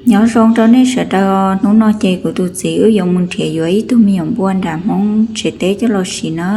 Nyob zoo rau nej sawv daws, hnub no ces kuv tus txiv wb yuav mus nrhiav yuav ib tug me nyuam npua nram Hmoob tsev teb coj los siv na.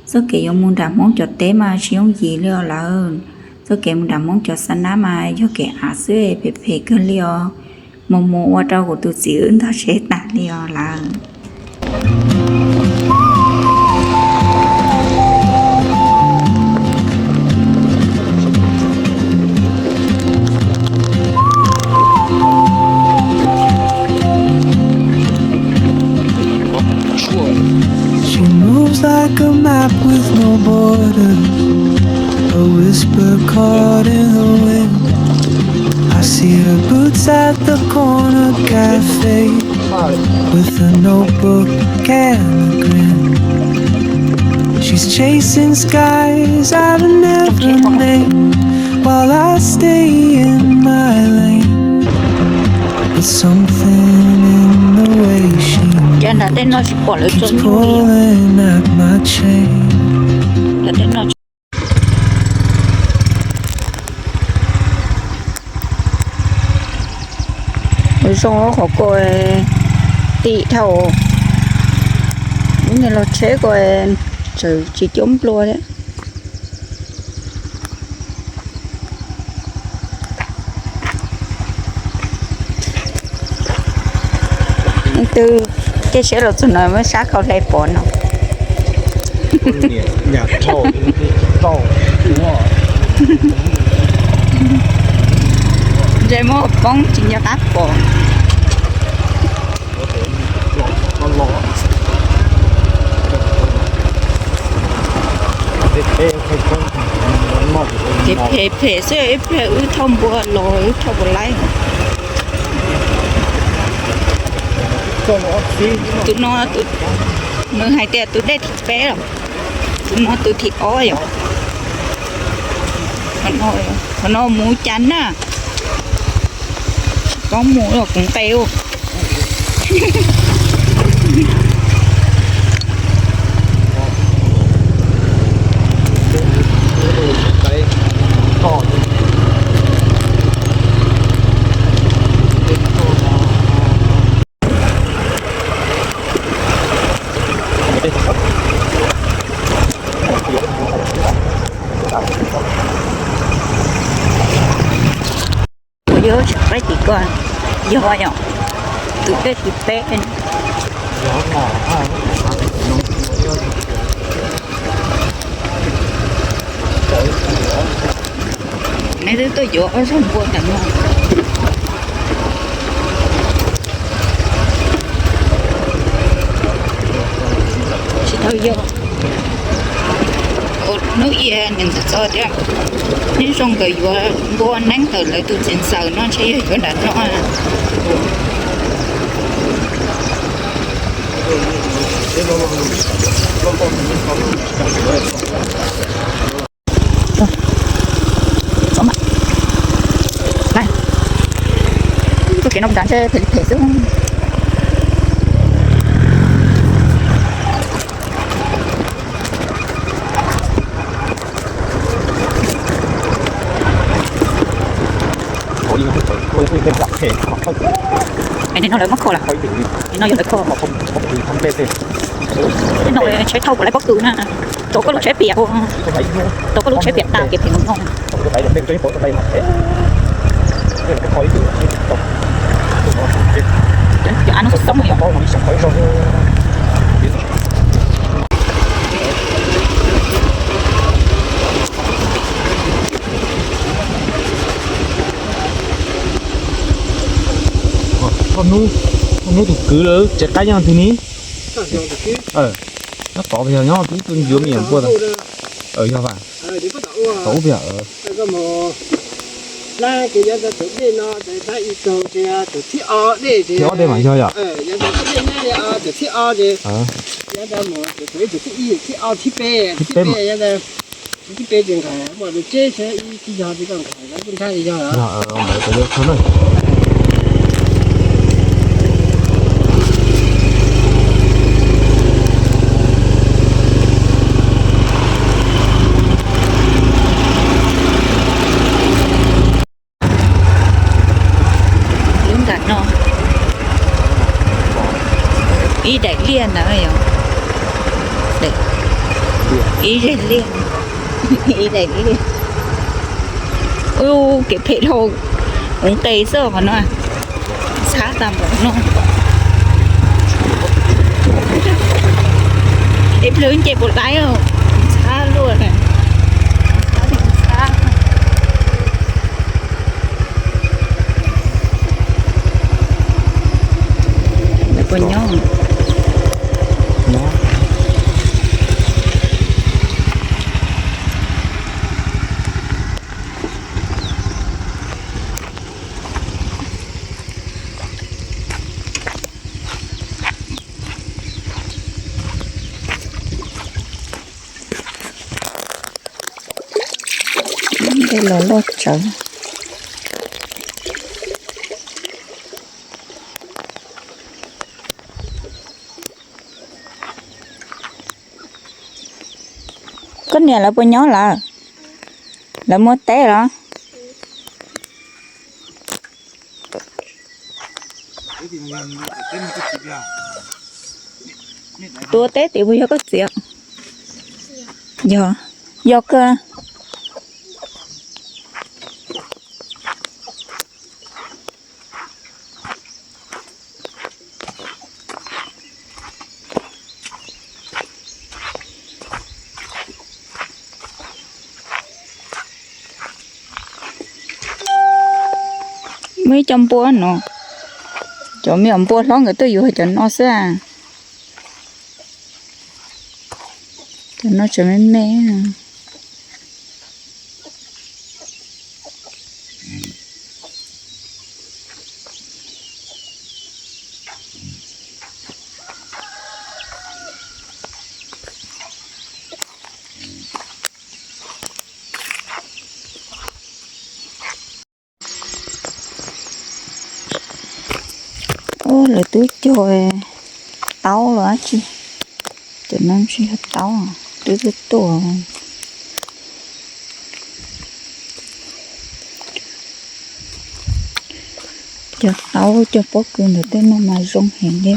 Txoj kev yuav mus nram Hmoob cov teb mas tsis yooj yim li os lawm. Txoj kev mus nram Hmoob cov xa nab mas yog kev av xwb, phem phem kawg li os. Mus mus ua rau kuv tus txiv wb ntog tsheb tas li os lawm. She moves like a map with no border, a whisper caught in the wind. I see her boots at the corner cafe with a notebook and a grin. She's chasing skies I've never named while I stay in my lane. But something in the way she moves keeps pulling at my chain. Zoo qhov ko tim dhau, lub niag log tsheb ko txawm tsis coob nplua thiab. Leej twg caij tsheb los txog no muab sab khau hle pov no. Ntshe muab poob tsis nco qab pom. Ces phem phem xwb, ib pliag wb thauj npua los wb thauj puas laib. Tus no, nws hais tias tus dej thib peb los, tus no tus thib ob yom. Qhov no mus cas na, tsis paub mus los kuv nqes ua. Kuv yuav tsum qaib tim ko, yog yom, tus dej thib peb. Neb twb tuaj yuav ob zaug npua ntawm no. Tsis tau yog. Hnub ib niam ntxawm txawj tias, neb zoo nkawd yuav npua neeb ntawm lawv tus txiv ntxawm no ntshe yog yuav nram no. Txoj kev no nrad ntshe phem li phem xwb. Nim no lawv muab kho lawm. Nim no yog lawv kho. Nim no tsheb thauj puas laib pob kws na. Rau koj lub tsheb piam, rau koj lub tsheb piam tas kev phem no. Cov av no xoob xoob li. Koj hnub, koj hnub tus kwv lawv tsev qaib nyob twg ni? Nyob tod yog nyob ib tug yuav me nyuam npua. Yog vas, tod ub yog. Thib ob dej mas yog yom. Thib peb mas. Lub No, ib daim liaj ntawd yog, ib daim liaj, ib daim liaj. Ub, kev phem dhau, ua nqe xwb qhov no, ntxhab tag npaum no. Ib pliag nce puas laib, ntxhab luaj na, ntxhab. Lawv puas nyob? Ntej los loj tsawv. Koj niam lawv puas nyob lawm? Lawv muab teb los? Tus ua teb tim puas yog koj txiv? Yog, yog kawg. Muaj ib co npua no, cov me nyuam npua hlob nkawd tuaj yuav cov no xwb. Cov no tseem me me. Ub, lawv twb cog taub los dab tsi, cov no tsis yog taub, twb tuaj tuaj. Cov taub cov pob kws ntawd tej no mas zoo heev li.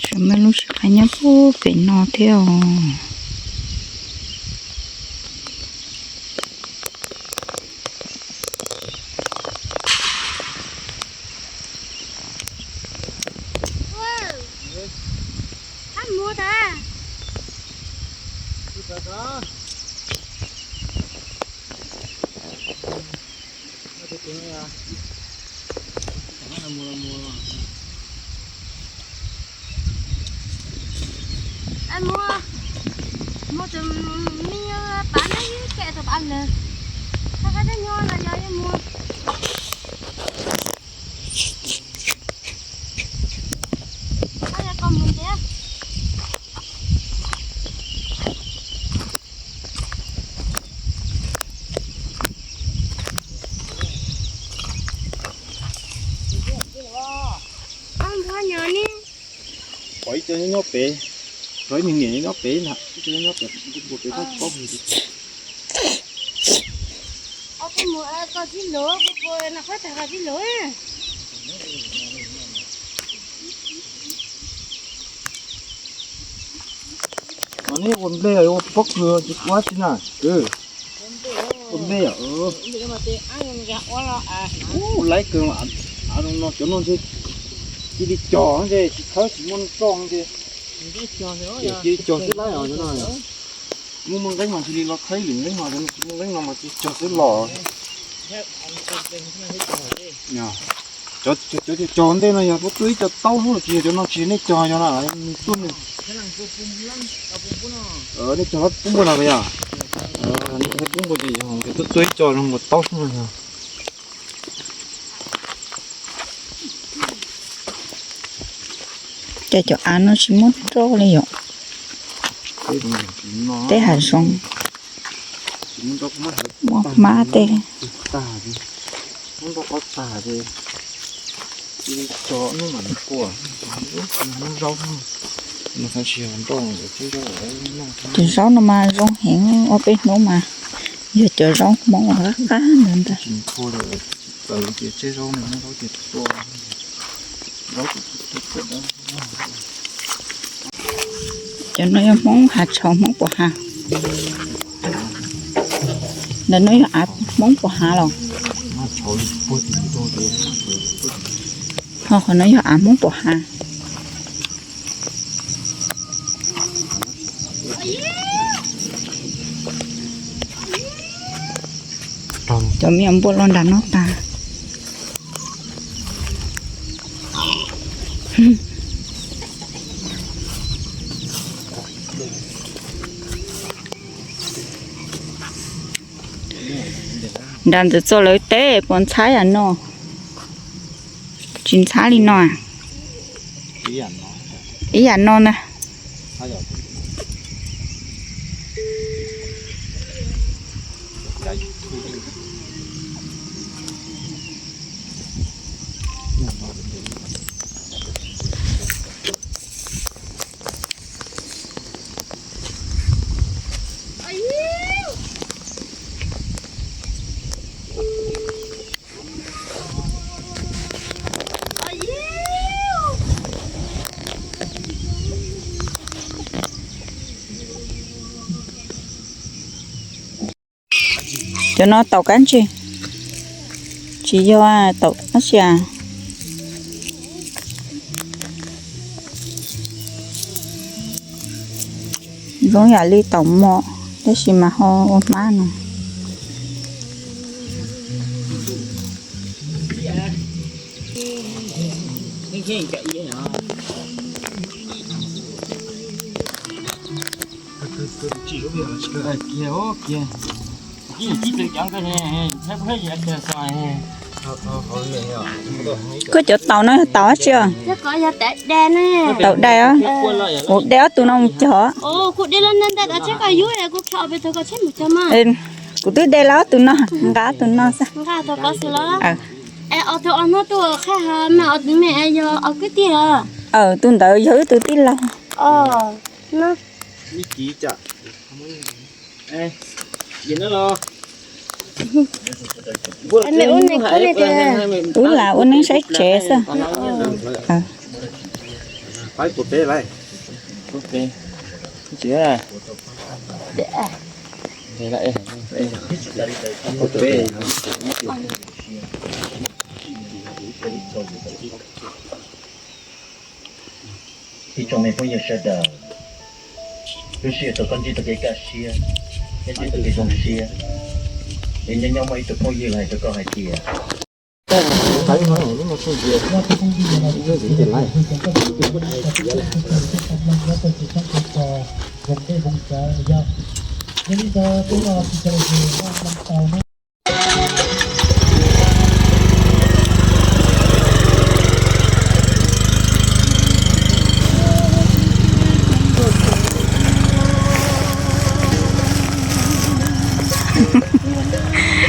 Tseem muaj lub sij hawm nyob puag pem no thiab os. Mus, mus tus me nyuam pab na, ib ke tus pab lawm. Koj koj nyob no yog mus. Koj yog koj mus ntiag. Pov nyob ni. Pov ib co nyob pem, pov ib niag niam nyob pem ntag, ib co nyob pem, npua pem pab pob. Koj mus koj tib luv, koj puas noj qab tag koj tib luv. Neb ua nplej ua pob kws tsis ua tsi na. Ntej, ub, laiv kawg, av no cov no ntshe cia li cog ntshe tsis khawb tsis muaj roj ntshe, ces cia li cog xwb laiv os cov no. Muaj muaj nqeeb mas cia li los khawb lwm nqeeb no, cov no tsis muaj nqeeb no mas cia li cog xwb los. Cov cog ntej no yog tuaj tuaj ib co taub hnub los tsis yog cov no tsis nej cog yog na, nws tuaj nws, nej cog pub npua no yog, nej cog pub npua ces yog nkawd tuaj tuaj ib co zoo nkaus taub hnub no yog. Cas cov av no tsis muaj roj li yom? Tej hav zoov muaj hmab tej. Cov zaub no mas zoo heev, ob peb hnub mas yog cov zaub Hmoob qab qab ntawd ntag. Cov no yog Hmoob hav tshauv Hmoob Pos Hav. Ntawm no yog av Hmoob Pos Hav los? Ho qhov no yog av Hmoob Pos Hav. Cov me nyuam npua los nram no tas. Nram ntawd txog lawv teb puas ntxhab yam no? Tsis ntxhab li no. Ib yam no na. Cov no taum kab ntseg, tsis yog taum dab tsi as. Zoo yam li taum mos tab sis mas ho ua hmab no. Koj cov taum no yog taum dab tsi os? Taum dai os. Ua dai ob tug no mus cog. Kuv twb dai lawm ob tug no, nqa ob tug no xwb. Tus ntawd yog wb tus tij laug. Wb lam ua neeb saib tsev xwb. Ib tsoom me phooj ywg sawv daws, lub sij hawm thaum koj ntsib tau kev kaj siab, ntsib tau kev zoo siab, es nyob nyob muaj ib tug phooj ywg los hais rau koj hais tias,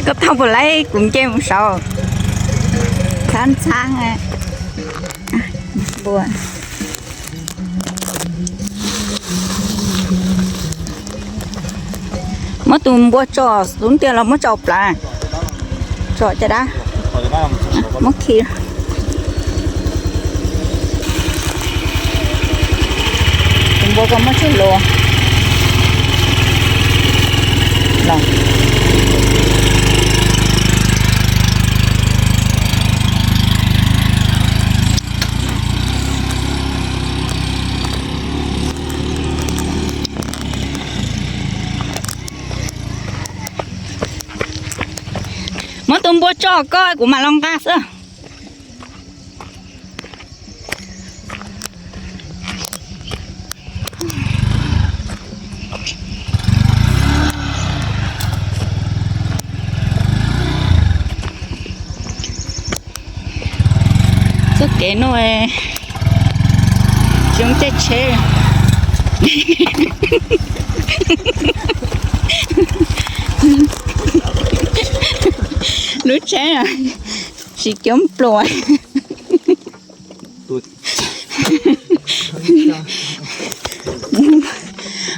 Koj tau puas laib kuv nce mus saud? Txhab ntxhab npua. Muab tus npua tso xub ntiag los muab tso plaws. Tso caj dab. Muab khi. Tus npua koj muab tso lus los. Muab tus npua tso koj, kuv mam los nqa xwb. Txoj kev no tsis caij tsheb. Lub tsheb tsis coob pluas.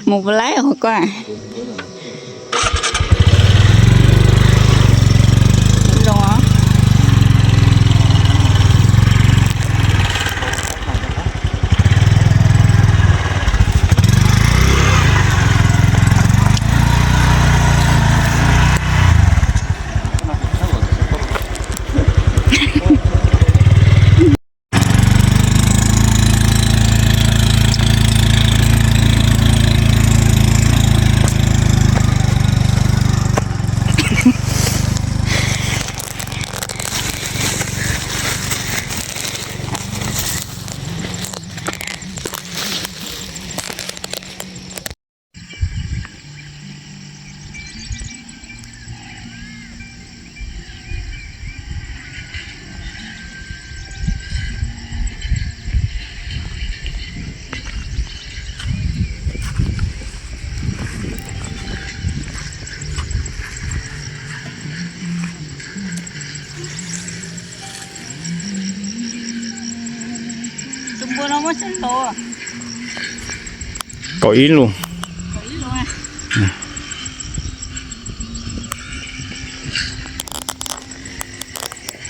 Mus laib hauv ko. Tus npua no muaj tsawg lus? Kaum ib lus.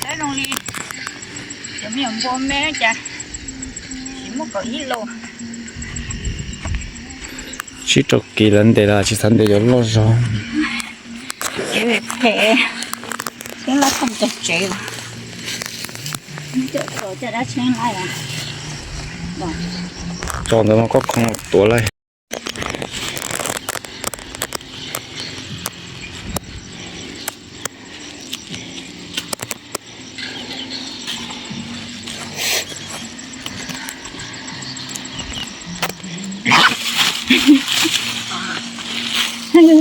Saib zoo li cov me nyuam npua me cas tsis muaj kaum ib lus. Sib rau kis lawv ntes los tsis xav ntes yuav loj zog. Tsev phem, tseeb lab thooj cog tsev. Tso ntawd mas koj khoov tuav laij.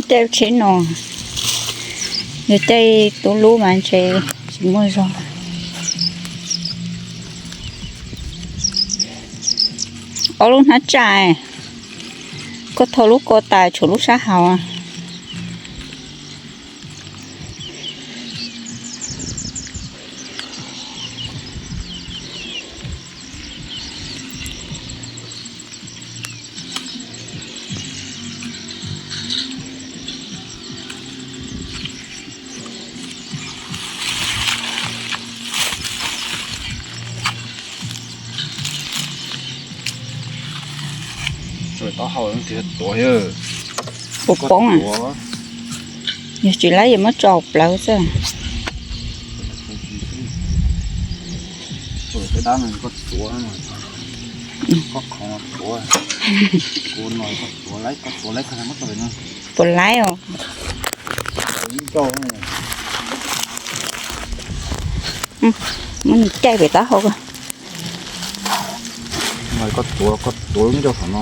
Caij tsheb no, yog caij tub lub mas ntshe tsis muaj zog. Ob lub hnab tsaj, koj thau lub ko tas tshuav lub sab hauv. Taub hau tias tuav, puas poob a? Yog tsis laib yuav muab tso plawv xwb. Koj tuav, koj khoov tuav, kuv no koj tuav laib, koj tuav laib koj muab tso pem no. Puas laib os? Muab nws caij pem taub hau ko. Koj tuav, koj tuav lub ncauj thaum no.